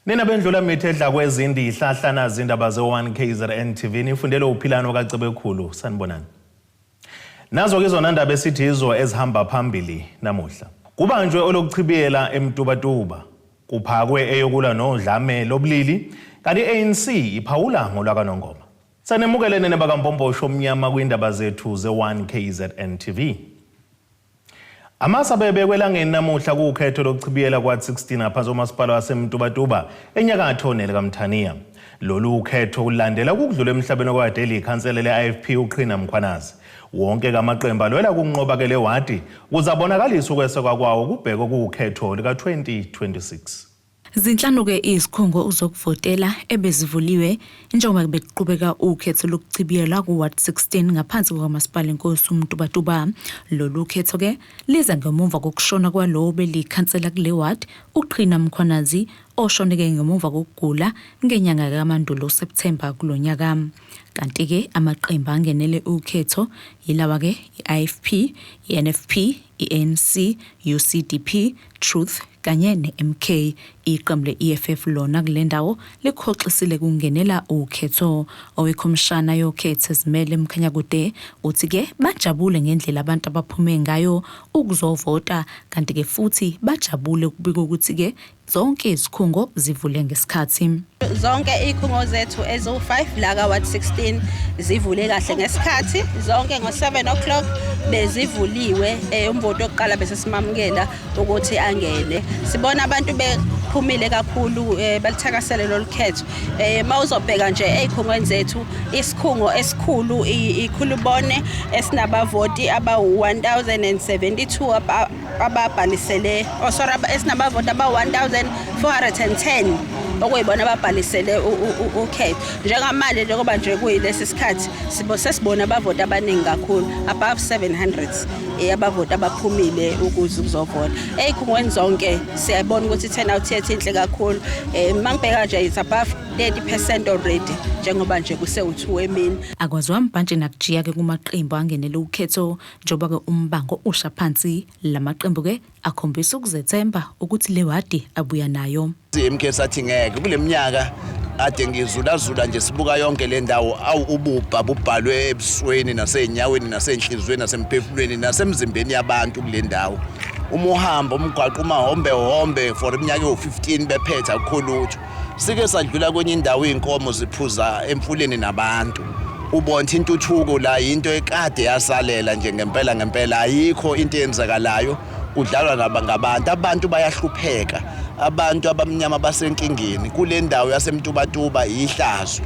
Nina bendlula mithi edla kwezindi ihlahla nazi indaba ze-1 KZN TV nifundele uphilano kaCebekhulu sanibonani. Nazo ke zona ndaba esithi izo ezihamba phambili namuhla. Kubanjwe olokuchibiyela eMtubatuba. Kuphakwe eyokulwa nodlame lobulili kanti i-ANC iphawula ngolwakanongoma. Sanemukele nene bakampombosho omnyama kwindaba zethu ze-1 KZN TV. Amasa bebekwe elangeni namuhla kuwukhetho lokuchibiyela kwa-16 ngaphansi komasipala waseMtubatuba enyakatho nelikaMthaniya. Lolu khetho kulandela ukudlula emhlabeni okade eliyikhansela le-IFP uQhina Mkhwanazi. Wonke kamaqembu alwela ukunqoba ke le wadi ukuze abonakalise ukwesekwa kwawo kubhekwe kuwukhetho lika-2026. Zinhlanu-ke izikhungo zokuvotela ebezivuliwe njengoba bekuqhubeka ukhetho lokuchibiyelwa ku-Ward 16 ngaphansi kukaMasipala Inkosi uMtubatuba. Lolu khetho-ke liza ngemuva kokushona kwalowo obelikhansela kule ward, uQhina Mkhwanazi, oshone-ke ngemuva kokugula ngenyanga kaMandulo, September, kulo nyaka. Kanti-ke amaqembu angenele ukhetho yilawa-ke i-IFP, i-NFP, i-ANC, UCDP, Truth kanye ne-MK. Iqembu le-EFF lona kule ndawo likhoxisile kungenela ukhetho. Owekhomishana yokhetho ezimele Mkhanyakude uthi-ke bajabule ngendlela abantu abaphume ngayo ukuzovota kanti-ke futhi bajabule kubika ukuthi-ke zonke izikhungo zivule ngesikhathi. Zonke izikhungo zethu eziwu-5 la ka-Ward 16 zivule kahle ngesikhathi zonke ngo-7 o'clock bezivuliwe umvoti wokuqala bese simamukela ukuthi angene. Sibona abantu bephumile kakhulu balithakasele lolu khetho. Uma uzobheka nje ey'khungweni zethu isikhungo esikhulu iKhulubone esinabavoti abawu-1072 ababhalisele, oh sorry, esinabavoti abawu-1410 okuyibona ababhalisele ukhetho. Njengamanje njengoba nje kuyilesi sikhathi sesibona abavoti abaningi kakhulu, above 700 abavoti abaphumile ukuze ukuzovota. Ey'khungweni zonke siyabona ukuthi i-turnout yethu inhle kakhulu. Uma ngibheka nje it's above 30% already njengoba nje kusewu-2 emini. Akwaziwa mbhantshi nakujiya-ke kumaqembu angenele ukhetho njengoba-ke umbango usha phansi. Lamaqembu-ke akhombisa ukuzethemba ukuthi le wadi abuya nayo. MK sathi ngeke kule minyaka ade ngizulazula nje sibuka yonke le ndawo awu ububha bubhalwe ebusweni nasey'nyaweni nasenhliziyweni nasemphefumulweni nasemzimbeni yabantu kule ndawo. Uma uhamba umgwaqo umahombe hombe for iminyaka ewu-15 bephethe akukho lutho. Sike sadlula kwenye indawo iy'nkomo ziphuza emfuleni nabantu. Ubona intuthuko la yinto ekade yasalela nje ngempela ngempela ayikho into eyenzakalayo kudlalwa ngabantu abantu bayahlupheka abantu abamnyama basenkingeni kule ndawo yaseMtubatuba ihlazo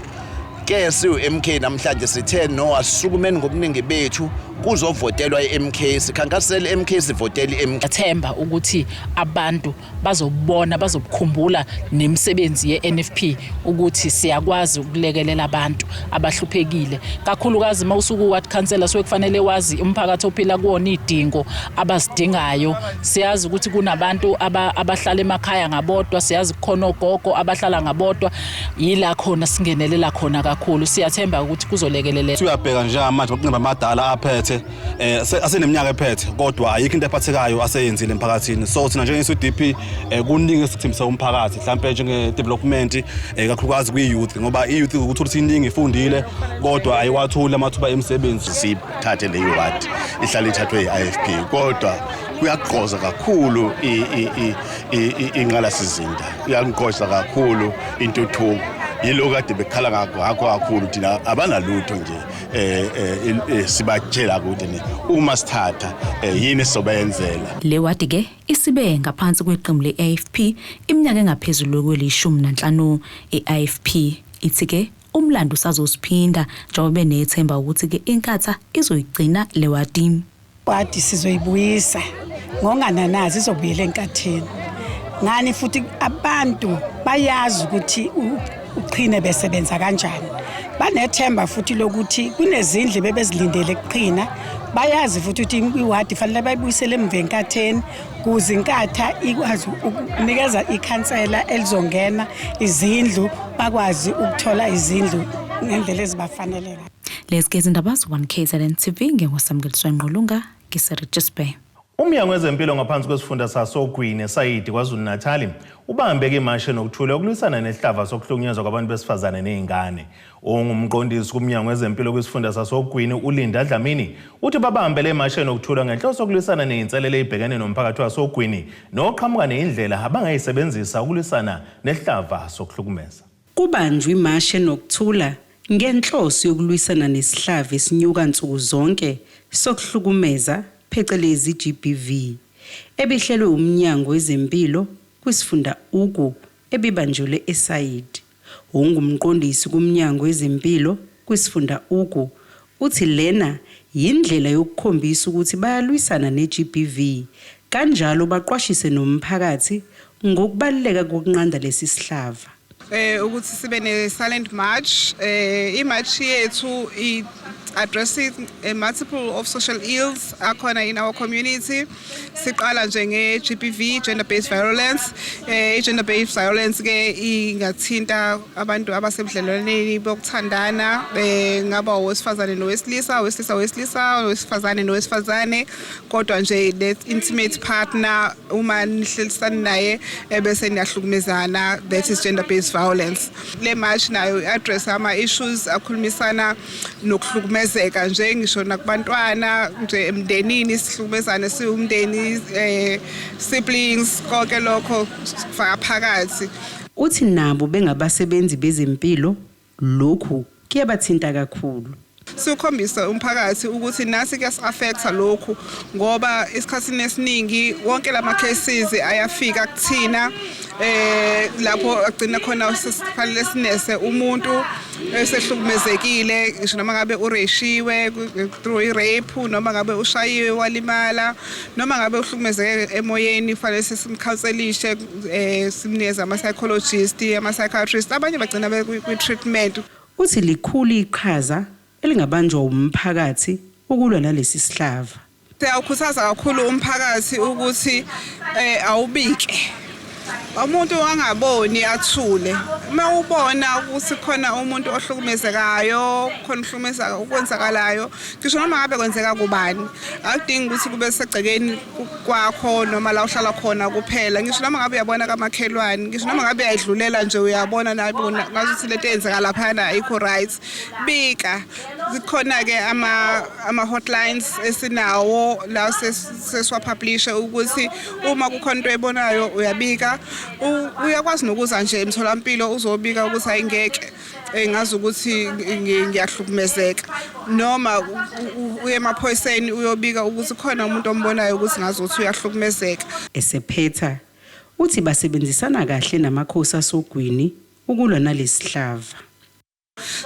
ke siwu-MK namhlanje sithe no asisukumeni ngobuningi bethu kuzovotelwa i-MK sikhankasele i-MK sivotele i-MK. Themba ukuthi abantu bazobona bazokukhumbula nemisebenzi ye-NFP ukuthi siyakwazi ukulekelela abantu abahluphekile kakhulukazi uma usuku ward councillor suke kufanele wazi umphakathi ophila kuwona idingo abazidingayo. Siyazi ukuthi kunabantu abahlala emakhaya ngabodwa, siyazi kukhona ogogo abahlala ngabodwa, yila khona singenelela khona kakhulu. Siyathemba ukuthi kuzolekelela. Uyabheka njengamanje amaqembu amadala aphethe aseneminyaka ephethe kodwa ayikho into ephathekayo aseyenzile emphakathini. So thina njenge-CDP kuningi esikuthembisa umphakathi mhlampe njenge-development kakhulukazi kwi-youth ngoba i-youth ukuthola ukuthi iningi ifundile kodwa ayiwatholi amathuba emisebenzi. Sithathe le ward ihlale ithathwe yi-IFP kodwa kuyagqoza kakhulu inqalasizinda, iyangqoza kakhulu intuthuko. Yilo kade bekhala ngakho kakhulu thina abanalutho nje sibatshela ukuthi ni uma sithatha yini esizobayenzela. Le wadi ke isibe ngaphansi kweqembu le-IFP iminyaka engaphezulu kwelishumi nanhlanu. I-IFP ithi ke umlando usazosiphinda njengoba benethemba ukuthi ke inkatha izoyigcina le wadi. Wadi sizoyibuyisa ngongananazi izobuyela enkatheni. Ngani futhi abantu bayazi ukuthi uQhina besebenza kanjani. Banethemba futhi lokuthi kunezindlu bebezilindele kuQhina. Bayazi futhi ukuthi iwadi fanele bayibuyisele emva enkatheni kuze inkatha ikwazi ukunikeza ikhansela elizongena izindlu bakwazi ukuthola izindlu ngendlela ezibafanele. Lezi ke izindaba ze-1 KZN TV nginguSamkeliswa Ngqulunga ngiseRichards Bay. Umnyango wezempilo ngaphansi kwesifunda sasoGwini eSayidi KwaZulu-Natali ubambe imashe nokuthula ukulwisana nesihlava sokuhlukunyezwa kwabantu besifazane nezingane. Ongumqondisi kumnyango wezempilo kwisifunda sasoGwini uLinda Dlamini uthi babambe le mashe nokuthula ngenhloso yokulwisana nezinselele ezibhekene nomphakathi wasoGwini noqhamuka nezindlela abangayisebenzisa ukulwisana nesihlava sokuhlukumeza. Kubanjwe imashe nokuthula ngenhloso yokulwisana nesihlava esinyuka nsuku zonke sokuhlukumeza phecelezi GBV ebihlelwe umnyango wezempilo kwisifunda Ugu ebibanjelwe eSayidi. Ungumqondisi kumnyango wezempilo kwisifunda Ugu uthi lena yindlela yokukhombisa ukuthi bayalwisana ne-GBV kanjalo baqwashise nomphakathi ngokubaluleka kokunqanda lesi sihlava. Ukuthi sibe ne silent march, i-march yethu i addressing a multiple of social ills akhona in our community. Siqala nje nge-GBV, gender based violence. I-gender based violence ke ingathinta abantu abasebudlelwaneni bokuthandana, ngaba owesifazane nowesilisa, owesilisa owesilisa, owesifazane nowesifazane, kodwa nje that intimate partner uma nihlelisana naye ebese niyahlukumezana, that is gender based violence. Le march nayo address ama issues akhulumisana nokuhlukumezeka nje ngisho nakubantwana nje emndenini, sihlukumezane siwumndeni, siblings, konke lokho kufaka phakathi. Uthi nabo bengabasebenzi bezempilo lokhu kuyabathinta kakhulu. Sikhombisa umphakathi ukuthi nasi kuyasi-affecta lokhu ngoba isikhathini esiningi wonke lama cases ayafika kuthina, lapho agcina khona sesifanele sinese umuntu esehlukumezekile, ngisho noma ngabe ureshiwe through i-rape, noma ngabe ushayiwe walimala, noma ngabe uhlukumezeke emoyeni, kufanele simcounselishe, simnikeze ama-psychologist, ama-psychiatrist, abanye bagcina kwi-treatment. Uthi likhulu iqhaza elingabanjwa umphakathi ukulwa nalesi sihlava. Siyawukhuthaza kakhulu umphakathi ukuthi awubike. Umuntu angaboni athule. Uma ubona ukuthi khona umuntu ohlukumezekayo, khona uhlukumezeka okwenzakalayo, ngisho noma ngabe kwenzeka kubani, akudingi ukuthi kube segcekeni kwakho noma la uhlala khona kuphela. Ngisho noma ngabe uyabona kamakhelwane, ngisho noma ngabe uyayidlulela nje uyabona nabona ngazuthi lento eyenzeka laphana ayikho right. Bika. Zikhona ke ama hotlines esinawo la sesiwapublisha ukuthi uma kukhona into ebonayo uyabika. Uyakwazi nokuza nje emtholampilo uzobika ukuthi ayingeke ngazi ukuthi ngiyahlukumezeka, noma uye emaphoyiseni uyobika ukuthi khona umuntu ombonayo ukuthi ngazi ukuthi uyahlukumezeka. Esephetha uthi basebenzisana kahle namakhosi asogwini ukulwa nalesihlava.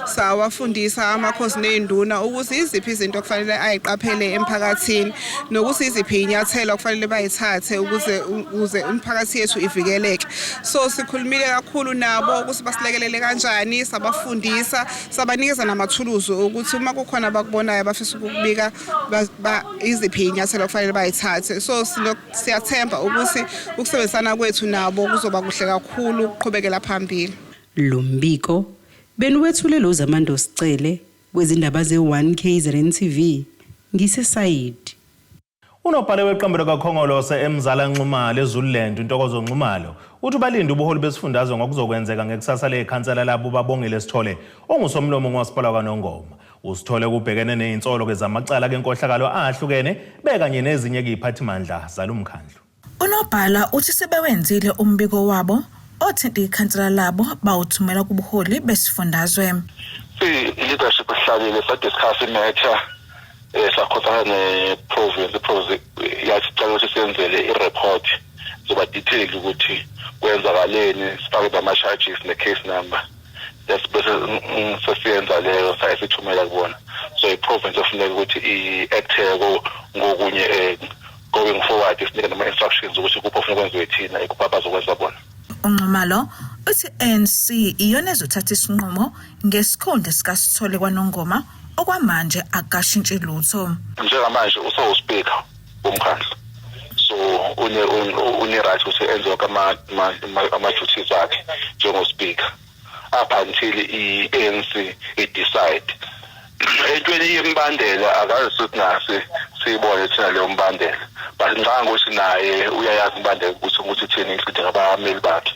Sawafundisa amakhosi nezinduna ukuthi iziphi izinto okufanele ayiqaphele emphakathini nokuthi iziphi inyathelo okufanele bayithathe ukuze umphakathi yethu ivikeleke. So sikhulumile kakhulu nabo ukuthi basilekelele kanjani, sabafundisa, sabanikeza namathuluzi ukuthi uma kukhona abakubonayo abafisa ukubika iziphi inyathelo okufanele bayithathe. So siyathemba ukuthi ukusebenzisana kwethu nabo kuzoba kuhle kakhulu ukuqhubekela phambili. Lo mbiko beniwethule lo Zamando Sicele kwezindaba ze-1 KZN TV ngiseSayidi. Unobhala weqembu likaKhongolose eMzala Nxumalo eZululand uNtokozo Nxumalo uthi balinde ubuholi besifundazwe ngokuzokwenzeka ngekusasa lekhansela labo Babongile Sithole ongusomlomo ngomasipala kaNongoma. Usithole kubhekene nezinsolo kezamacala kenkohlakalo ahlukene bekanye nezinye iziphathimandla zalomkhandlu. Unobhala uthi sebewenzile umbiko wabo othinta ikhansela labo bawuthumela kubuholi besifundazwe. I-leadership ihlalile sadiscuss i-matter, sakhosana ne-province. I-province yasicela ukuthi siyenzele i-report zoba detail ukuthi kwenzakaleni, sifake nama-charges ne-case number, bese sesiyenza leyo saye sithumela kubona. So i-province efuneka ukuthi i-acte ngokunye going forward, isinike nama-instructions ukuthi kuphi ofuna kwenziwe thina, ikuphi abazokwenza bona. Unxumalo uthi ANC iyona ezothatha isinqumo ngesikhundla sikaSithole kwaNongoma, okwamanje akashintshi lutho. Njengamanje usewuspeaker womkhandlu, so une right ukuthi enze wonke ama-duties akhe njengospeaker up until i-ANC i-decide entweni yembandela. Akaze sithi nasi siyibone thina leyo mbandela. But ngicabanga ukuthi naye uyayazi imibandela ukuthi ithini, including abameli bakhe.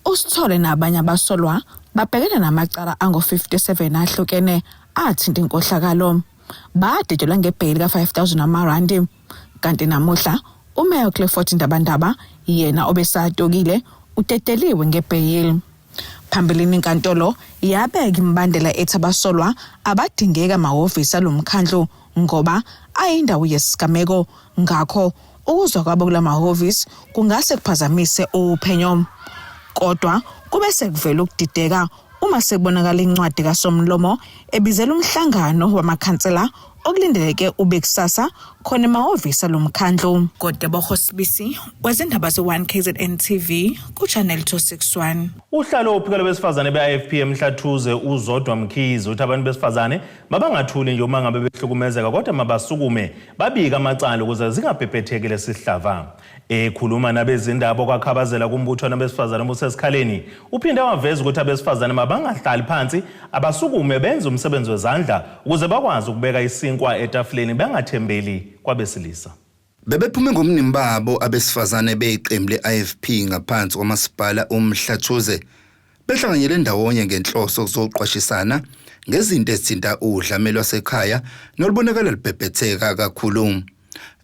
USithole nabanye abasolwa babhekene namacala angu-57 ahlukene athinta inkohlakalo. Badedelwa ngebheyili ka-5000 amarandi. Kanti namuhla uMeya Clifford Ndabandaba yena obesatokile udedeliwe ngebheyili. Phambilini inkantolo yabeka imibandela ethi abasolwa abadingeka amahhovisi alomkhandlu ngoba ayindawo yesigameko, ngakho ukuzwa kwabo kula mahhovisi kungase kuphazamise uphenyo. Kodwa kube sekuvela ukudideka uma sekubonakala incwadi kaSomlomo ebizela umhlangano wamakhansela okulindeleke ube kusasa khona emahhovisi alomkhandlu. Godebogo Sibisi wezindaba ze-1 KZN TV ku-Channel 261. Uhlalo wophiko lwabesifazane be-IFP eMhlathuze uZodwa Mkhize uthi abantu besifazane mabangathuli nje uma ngabe behlukumezeka, kodwa mabasukume babike amacala ukuze zingabhebhetheki lesihlava. Ekhuluma nabezindaba kwakhabazela kumbuthano wabesifazane obusesikhaleni, uphinde waveza ukuthi abesifazane mabangahlali phansi, abasukume benze umsebenzi wezandla ukuze bakwazi ukubeka isinkwa etafuleni bengathembeli kwabesilisa. Bebephume ngomnini babo abesifazane beqembu le-IFP ngaphansi kwamasipala uMhlathuze behlanganyele ndawonye ngenhloso yokuzoqwashisana ngezinto ezithinta udlame lwasekhaya nolubonakala lubhebhetheka kakhulu.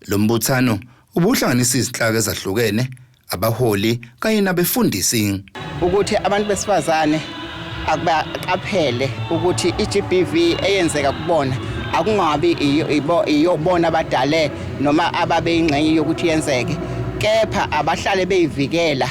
Lo mbuthano ubuhlanganisa izinhlaka ezahlukene, abaholi kanye nabefundisi. Ukuthi abantu besifazane akubaqaphele ukuthi i-GBV eyenzeka kubona akungabi iyobona abadale noma ababe ingxenye yokuthi yenzeke, kepha abahlale beyivikela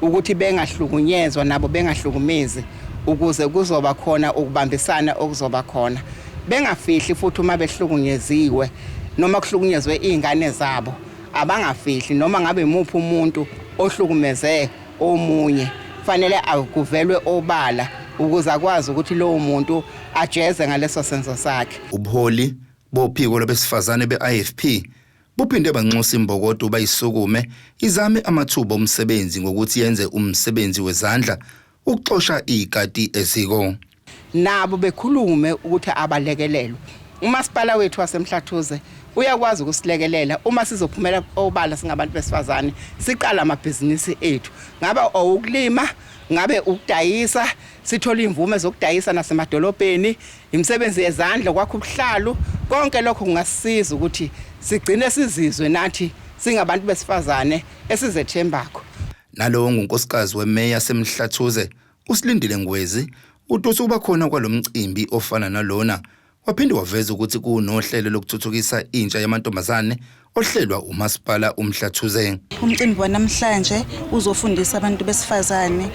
ukuthi bengahlukunyezwa nabo bengahlukumezi, ukuze kuzoba khona ukubambisana okuzoba khona. Bengafihli futhi uma behlukunyeziwe noma kuhlukunyezwe izingane zabo, abangafihli noma ngabe imuphi umuntu ohlukumeze omunye, fanele akuvelwe obala ukuze akwazi ukuthi lowo muntu ajeze ngaleso senzo sakhe. Ubuholi bophiko lwabesifazane be-IFP buphinde banxusa imbokodo bayisukume izame amathuba omsebenzi ngokuthi yenze umsebenzi wezandla ukuxosha ikati eziko. Nabo bekhulume ukuthi abalekelelwe. Umasipala wethu waseMhlathuze uyakwazi ukusilekelela uma sizophumela obala singabantu besifazane siqala amabhizinisi ethu, ngabe ukulima, ngabe ukudayisa, sithola imvume zokudayisa nasemadolobheni, imisebenzi yezandla, kwakho ubuhlalu, konke lokho kungasisiza ukuthi sigcine sizizwe nathi singabantu besifazane esizethembakho. Nalowo ngunkosikazi wemeya seMhlathuze uSilindile Ngwezi utusa ukuba khona kwalomcimbi ofana nalona, waphinde waveza ukuthi kunohlelo lokuthuthukisa intsha yamantombazane ohlelwa umasipala uMhlathuze. Umcimbi wanamhlanje uzofundisa abantu besifazane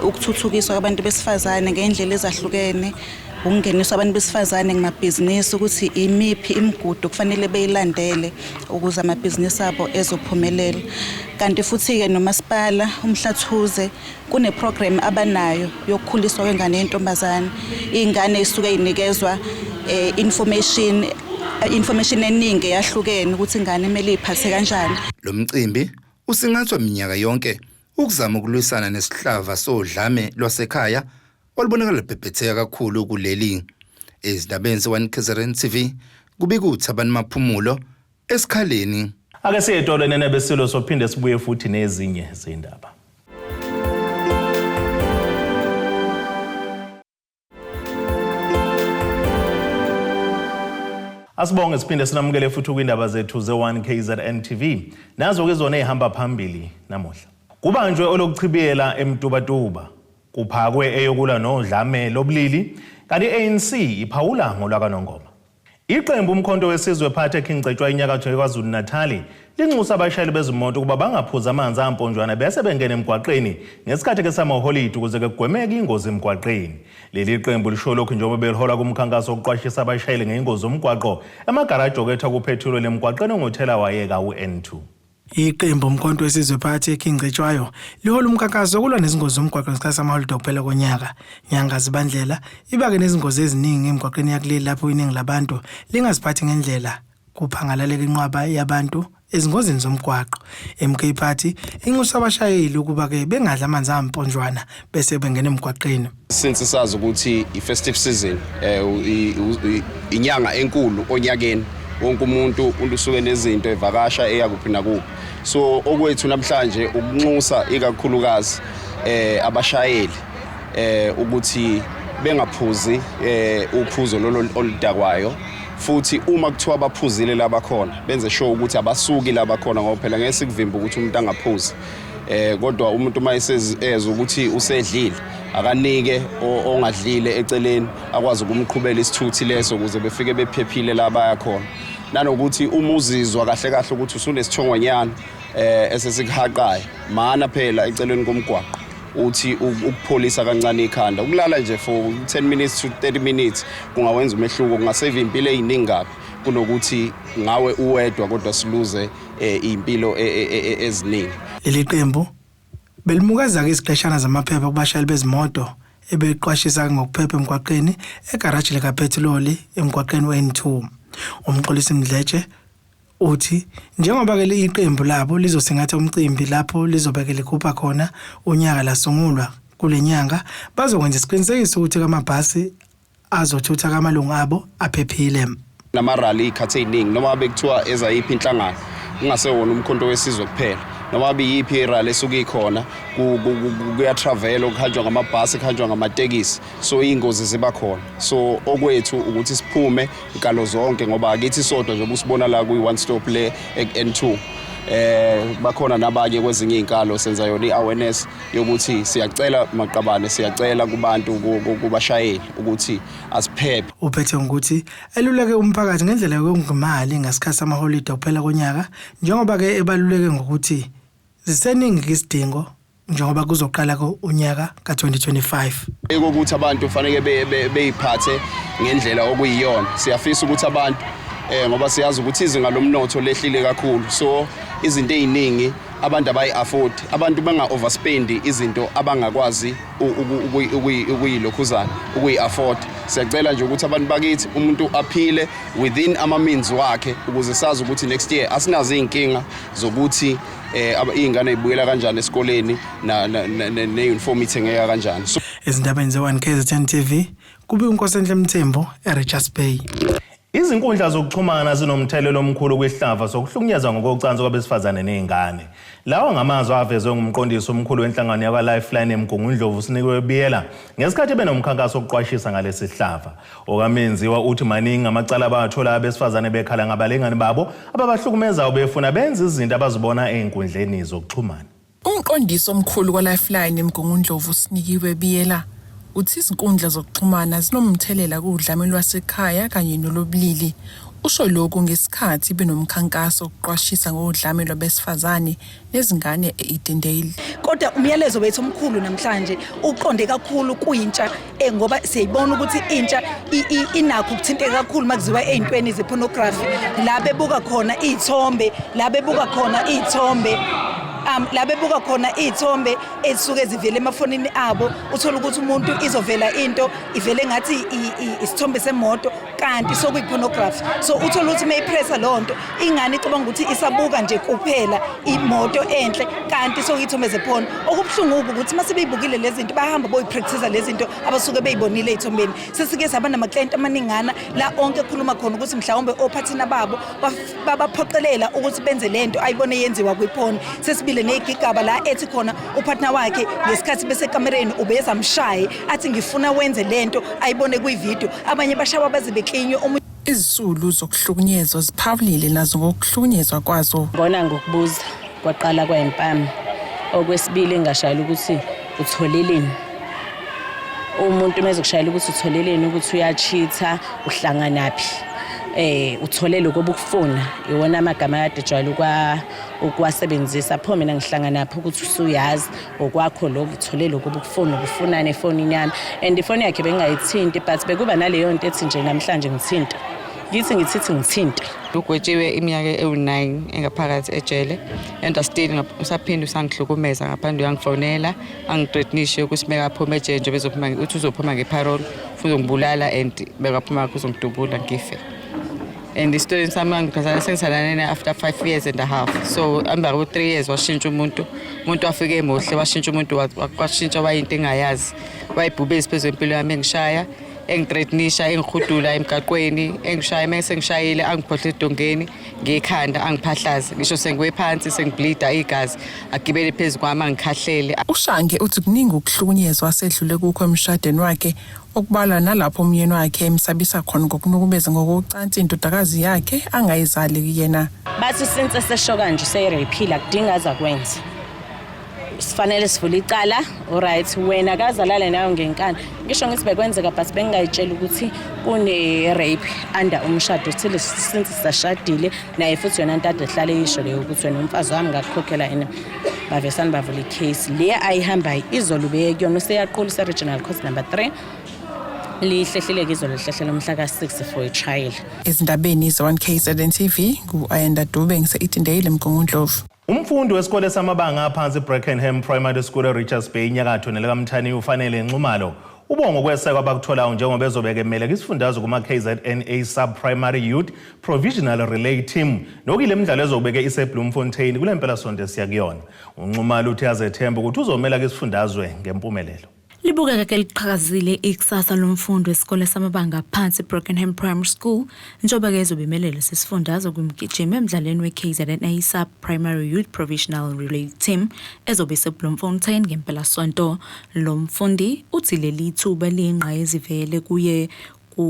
ukuthuthukiswa kwabantu besifazane ngendlela ezahlukene, ukungeniswa abantu besifazane ngamabhizinisi, ukuthi imiphi imigudu kufanele beyilandele ukuze amabhizinisi abo ezophumelela. Kanti futhi-ke nomasipala uMhlathuze kune-program abanayo yokukhuliswa kwengane yentombazane. Iy'ngane isuke inikezwa information eningi eyahlukene ukuthi ingane kumele iy'phathe kanjani. Lo mcimbi usingathwa minyaka yonke ukuzama ukulwisana nesihlava sodlame lwasekhaya olubonakala lubhebhetheka kakhulu kuleli. Ezindabeni ze-1 KZN TV kubika uThabani Maphumulo esikhaleni. Ake siye etolo nene besilo sophinde sibuye futhi nezinye zindaba. Asibonge siphinde sinamukele futhi kwindaba zethu ze-1 KZN TV. Nazo ke zona ezihamba phambili namuhla. Kubanjwe olokuchibiyela eMtubatuba, kuphakwe eyokulwa nodlame lobulili, kanti i-ANC iphawula ngolwakaNongoma. Iqembu Umkhonto Wesizwe Party eKing Cetshwayo inyakatho yaKwaZulu Natal linxusa abashayeli bezimoto ukuba bangaphuzi amanzi amponjwana bese bengena emgwaqeni ngesikhathi ke samaholidi ukuze kugwemeke ingozi emgwaqeni. Leli qembu lisho lokhu njengoba belihola kumkhankaso wokuqwashisa abashayeli ngeingozi zomgwaqo emagaraji okwetha kuphethiloli emgwaqeni onguthela wayeka u-N2. Iqembu Umkhonto Wesizwe Party eKing Cetshwayo lihola umkhankaso wokulwa nezingozi zomgwaqo ngesikhathi samaholide okuphela konyaka. Nyanga Zibandlela ibake nezingozi eziningi emgwaqeni yakuleli lapho iningi labantu lingaziphathi ngendlela, kuphangalaleka inqwaba yabantu ezingozini zomgwaqo. MK Party inxusa abashayeli ukuba-ke bengadli amanzi amponjwana bese bengena emgwaqeni. Since sazi ukuthi i-festive season, inyanga enkulu onyakeni, Wonke umuntu usuke nezinto evakasha eya kuphi nakuphi. So okwethu namhlanje ukunxusa ikakhulukazi abashayeli ukuthi bengaphuzi uphuzo lolo oludakwayo, futhi uma kuthiwa baphuzile labakhona benze sure ukuthi abasuki labakhona, ngoba phela ngeke sikuvimbe ukuthi umuntu angaphuzi, kodwa umuntu uma esezwe ukuthi usedlile akanike ongadlile eceleni akwazi ukumqhubela isithuthi leso ukuze befike bephephile la baya khona. Nanokuthi uma uzizwa kahle kahle ukuthi usunesithongonyana esesikuhaqayo, mana phela eceleni komgwaqo uthi ukupholisa kancane ikhanda. Ukulala nje for 10 minutes to 30 minutes kungawenza umehluko, kungasave impilo eziningi kabi kunokuthi ngawe uwedwa kodwa siluze impilo eziningi. Leli qembu belimukaza-ke iziqeshana zamaphepha kubashayeli bezimoto ebeqwashisa ngokuphepha emgwaqeni egaraji likaphethiloli emgwaqeni we-N2. Umxolisi Mdletshe uthi njengoba-ke iqembu labo lizosingatha umcimbi lapho lizobe-ke likhupha khona unyaka lasungulwa kule nyanga, bazokwenza isiqinisekiso ukuthi amabhasi azothutha kamalungu abo aphephile. Nama-rally iy'khathi ey'ningi, noma bekuthiwa ezayiphi inhlangano, kungasewona uMkhonto weSizwe kuphela, noma biyiphi irally esuke ikhona, kuyatravelwa, kuhanjwa ngamabhasi, kuhanjwa ngamatekisi, so iy'ngozi ziba khona. So okwethu ukuthi siphume nkalo zonke, ngoba akithi sodwa njengoba usibona la kwi-one stop le ek-N2, bakhona nabanye kwezinye iy'nkalo. Senza yona i-awareness yokuthi siyacela maqabane, siyacela kubantu, kubashayeli ukuthi asiphephe. Uphethe ngokuthi eluleke umphakathi ngendlela yokonga imali ngasikhathi samaholide okuphela konyaka, njengoba-ke ebaluleke ngokuthi ziseningi isidingo njengoba kuzoqala unyaka ka-2025. Ekokuthi abantu kufanele beyiphathe ngendlela okuyiyona. Siyafisa ukuthi abantu, ngoba siyazi ukuthi izinga lomnotho lehlile kakhulu, so izinto ey'ningi abantu abayi-afford, abantu banga-overspendi izinto abangakwazi ukuyilokhuzana, ukuyi-afford. Siyacela nje ukuthi abantu bakithi umuntu aphile within ama-means wakhe, ukuze sazi ukuthi next year asinazo iy'nkinga zokuthi iy'ngane y'buyela kanjani esikoleni, ne-uniform ithengeka kanjani. So Ezindabeni ze-1 KZN TV, kube uNkosenhle Mthembu eRichards Bay. Izinkundla zokuxhumana zinomthelela omkhulu kwihlava sokuhlukunyezwa ngokocansi kwabesifazane nezingane. Lawo ngamazwi avezwe ngumqondisi omkhulu wenhlangano yakwa-Lifeline eMgungundlovu, Sinikiwe Biyela, ngesikhathi benomkhankaso wokuqwashisa ngalesi sihlava. Okamenziwa uthi maningi amacala abawathola abesifazane bekhala ngabalingani babo ababahlukumezayo, befuna benze izinto abazibona ey'nkundleni zokuxhumana. Umqondisi omkhulu kwaLifeline eMgungundlovu, Sinikiwe Biyela, uthi izinkundla zokuxhumana zinomthelela kudlame lwasekhaya kanye nolobulili. Usho lokhu ngesikhathi benomkhankaso wokuqwashisa ngodlame lwabesifazane nezingane e-Edendale. Kodwa umyalezo wethu omkhulu namhlanje uqonde kakhulu kuyintsha, ngoba siyayibona ukuthi intsha inakho ukuthinteka kakhulu makuziwa ey'ntweni ze-pornography, la bebuka khona iy'thombe la bebuka khona iy'thombe la bebuka khona iy'thombe ezisuke zivele emafonini abo. Uthola ukuthi umuntu izovela into ivele ngathi isithombe semoto, kanti sokuyi-pornography. So uthola ukuthi uma ipressa leyo nto, ingane icabanga ukuthi isabuka nje kuphela imoto enhle, kanti sokuyithombe ze-porn. Okubuhlungu-ke ukuthi uma sebeyibukile lezi zinto, bayahamba boyipractice lezi zinto abasuke beyibonile ey'thombeni. Sesike saba namaklayenti amaningana la onke ekhuluma khona ukuthi mhlawumbe ophathina babo babaphoqelela ukuthi benze lento ayibone yenziwa kwi-porn. Sesibile ney'gigaba la ethi khona upartner wakhe ngesikhathi besekamereni ubezamshaye, athi ngifuna wenze lento ayibone kwividiyo. Abanye bashawa baze beklinywe omunye. Izisulu zokuhlukunyezwa ziphawulile nazo ngokuhlukunyezwa kwazo. Ngona ngokubuza kwaqala kwayimpama. Okwesibili, engashayela ukuthi utholeleni umuntu, uma ezokushayela ukuthi utholeleni, ukuthi uyachitha, uhlanganaphi, uthole lokho obukufuna, iwona amagama akade ejwayele ukuwasebenzisa. Pho mina ngihlanganaphi ukuthi usuyazi okwakho lokhu, uthole lokho obukufuna, ubufunani efonini yami? And ifoni yakhe bengingayithinti, but bekuba naleyo nto ethi nje namhlanje ngithinta, ngithi ngithithi ngithinte. Ugwetshiwe iminyaka ewu-9 engaphakathi ejele, and still usaphinde usangihlukumeza ngaphandle. Uyangifonela, angithreatenishe ukuthi mekaphuma ejele nje bezophuma, uthi uzophuma nge-parole futhi uzongibulala, and bekaphuma uzongidubula ngife. And isitori sami ngiphazana sengithandane after 5 years and a half, so emva ko-3 years washintsha umuntu. Umuntu wafike emuhle, washintsha umuntu, washintsha wayinto engayazi, wayibhubesi phezu kwempilo yami, engishaya. Engithreatenisha, engihudula emgaqweni, engishaya, mase ngishayile angiphohle edongeni ngekhanda, angiphahlaze, ngisho sengiwe phansi sengibleeda igazi, agibele phezu kwami angikhahlele. UShange uthi kuningi ukuhlukunyezwa asedlule kukho emshadweni wakhe, okubalwa nalapho umyeni wakhe emsabisa khona ngokunukubeza ngokocansi indodakazi yakhe angayizali kuyena. Bathi since esesho kanje useyiraphile, akudingi azakwenza. Sifanele sivule icala, alright, wena kazalale nayo ngenkani. Ngisho ngithi bekwenzeka, but bengingayitshela ukuthi kune-rape under umshado till since sisashadile naye, futhi yona nto ade ehlale isho leyo ukuthi wena umfazi wami ngakukhokhela yena. Bavesane bavula i-case le ayihambayo izolo, ubeye kuyona, useyaqulisa Regional Court number 3, lihlehlile-ke izolo, lihlehlela umhla ka-6 for i-trial. Ezindabeni ze-1 KZN TV, ngu-Ayanda Dube, ngise-Edendale, eMgungundlovu. Umfundi wesikole samabanga aphansi Brackenham Primary School eRichards Bay, inyakatho nelikaMthaniya, uFanele Nxumalo, ubonga ukwesekwa abakutholayo njengoba ezobeka emele kwisifundazwe kuma-KZNA Sub-Primary Youth Provisional Relay Team, nokuyile midlalo ezobeke iseBloemfontein kule mpelasonto esiya kuyona. UNxumalo uthi azethemba ukuthi uzomela kwisifundazwe ngempumelelo. Libukeka ke liqhakazile ikusasa lomfundi wesikole samabanga aphansi Brackenham Primary School, njengoba ke ezobe emelele sesifundazwe kwimigijimo emdlalweni we-KZNA Sub Primary Youth Provisional Relay Team ezobe iseBloemfontein ngempelasonto. Lo mfundi uthi leli thuba liyingqayizivele kuye,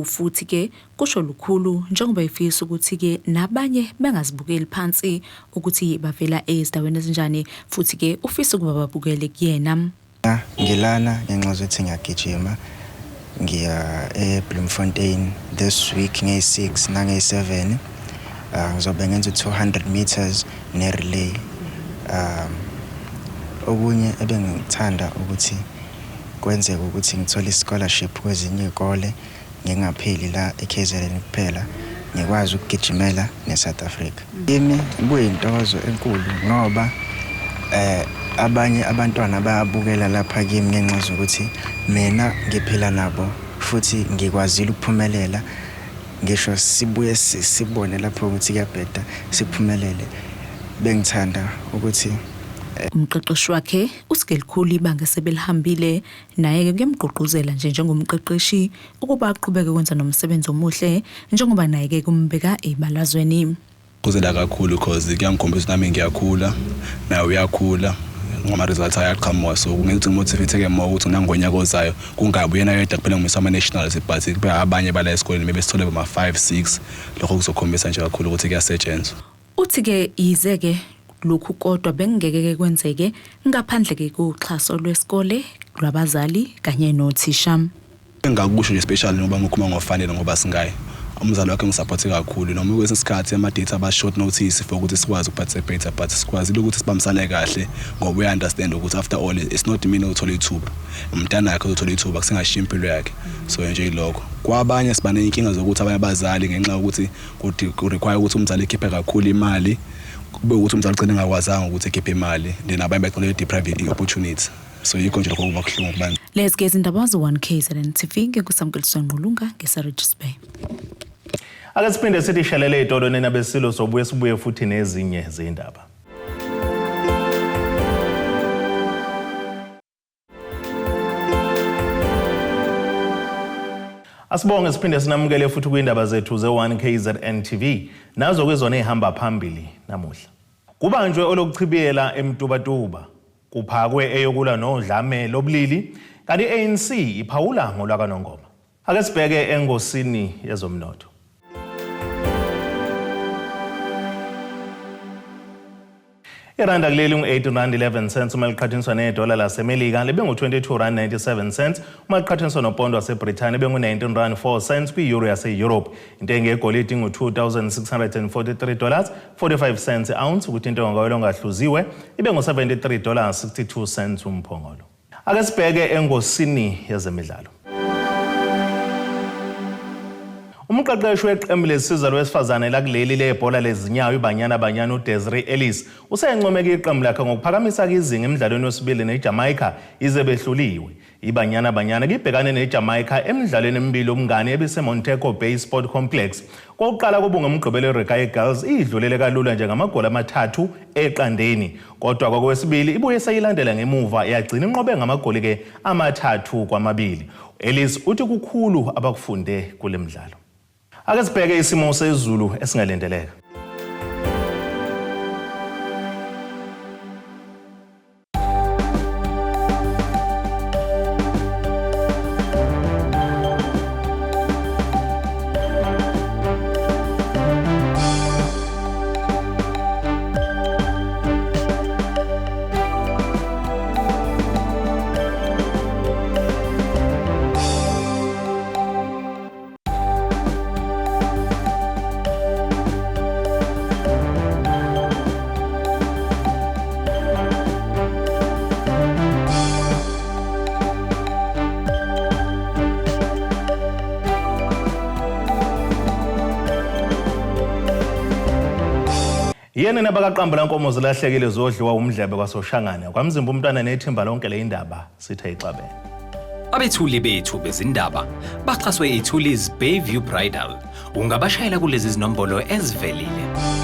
futhi ke kusho lukhulu, njengoba efisa ukuthi ke nabanye bengazibukeli phansi ukuthi bavela ezindaweni ezinjani, futhi ke ufisa ukuba babukele kuyena. Ngilana ngenxa zokuthi ngiyagijima, ngiya eBloemfontein this week ngeyi-6 nangeyi-7. Ngizobe ngenza u-200 meters ne-relay. Okunye ebengithanda ukuthi kwenzeke ukuthi ngithole i-scholarship kwezinye iy'kole, ngingapheli la e-KZN kuphela, ngikwazi ukugijimela ne-South Africa. Kimi kuyintokozo enkulu ngoba abanye abantwana bayabukela lapha kimi ngenxa zokuthi mina ngiphila nabo futhi ngikwazile ukuphumelela, ngisho sibuye sibone lapho ukuthi kuyabheda, siphumelele. Bengithanda ukuthi Umqeqeshi wakhe uSigelikhulu ibanga sebelihambile naye-ke kuyamgqugquzela nje njengomqeqeshi ukuba aqhubeke kwenza nomsebenzi omuhle, njengoba naye-ke kumbeka ebalazweni. Kuzela kakhulu because kuyangikhombisa nami ngiyakhula, naye uyakhula ngama-results ayaqhamuka, so kungenza ukuthi ngimotivate-ke more ukuthi nangonyaka ozayo kungabi uyena yedwa kuphela ngimisa ama-nationals, but kube abanye bala esikoleni maybe sithole boma-5 6. Lokho kuzokhombisa nje kakhulu ukuthi kuyasetshenzwa. Uthi-ke yize-ke lokhu kodwa bekungeke-ke kwenzeke ngaphandle-ke koxhaso lwesikole, lwabazali kanye nothisha. Engakusho nje special ngoba ngikhuluma ngoFanele, ngoba singayi umzali wakhe ngisupporte kakhulu, noma kwesinye isikhathi ama-date aba-short notice for ukuthi sikwazi ukuparticipate, but sikwazile ukuthi sibambisane kahle ngoba uya-understand ukuthi after all it's not mina othola ithuba, umntana wakhe ozothola ithuba, kusengashiya impilo yakhe. So nje yilokho. Kwabanye siba ney'nkinga zokuthi abanye abazali, ngenxa yokuthi ku-require ukuthi umzali ekhiphe kakhulu imali, kube ukuthi umzali ugcine engakwazanga ukuthi ekhiphe imali, then abanye bagcine be-deprive i-opportunity. So yikho nje lokho kuba kuhlungu kubantu. Lezi ke izindaba ze-1 KZN TV, ngikusamkeliswa Ngqulunga ngese-Richards Bay. Ake siphinde sithi shelele ey'tolo nina besilo, sobuye sibuye futhi nezinye zindaba. Asibonge, siphinde sinamukele futhi kwindaba zethu ze-1 KZN TV. Nazo kwizona ey'hamba phambili namuhla. Kubanjwe olokuchibiyela eMtubatuba. Kuphakwe eyokulwa nodlame lobulili, kanti i-ANC iphawula ngolwakanongoma. Ake sibheke engosini yezomnotho. Iranda kuleli ngu-8 rand 11 cents uma liqhathaniswa nedola laseMelika, libe ngu-22 rand 97 cents uma liqhathaniswa nopondo waseBrithani, ibe ngu-19 rand 4 cents kwi-euro yase-Europe. Intengo yegolide ingu-2643 dollars 45 cents ounce, ukuthi intengo kawela ongahluziwe ibe ngu-73 dollars 62 cents umphongolo. Ake sibheke engosini yezemidlalo. Umqeqeshi weqembu lesizwe lwesifazane lakuleli lebhola lezinyawo iBanyana Banyana, uDesiree Ellis, usencomeke iqembu lakhe ngokuphakamisa izinga emdlalweni wesibili neJamaica ize behluliwe. IBanyana Banyana ibhekane neJamaica emidlalweni emibili omngane ebiseMontego Bay Sport Complex. Kokuqala kube ngoMgqibelo iReggae Girls idlulele kalula nje ngamagoli 3-0. Kodwa kwakwesibili ibuye seyilandela ngemuva yagcina inqobe ngamagoli ke 3-2. Ellis uthi kukhulu abakufunde kule mdlalo. Ake sibheke isimo sezulu esingalindeleka. Yena nabakaqambu lankomo zilahlekile zodliwa umdlebe kwaSoshangane kwamzimba umntwana nethimba lonke le indaba sithe ixabene. Abethuli bethu bezindaba baxhaswe iThuli's Bayview Bridal. Ungabashayela kulezi zinombolo ezivelile.